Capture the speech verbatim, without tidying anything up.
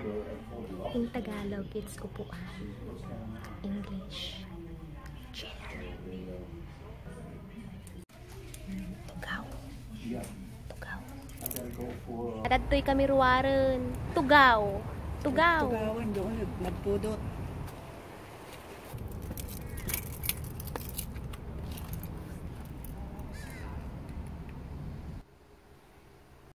In Tagalog, it's upuan. English, chair. Tugaw. Tugaw. Adtoy kami ruaren. Tugaw. Tugaw. Tugawan doon, nagpudot.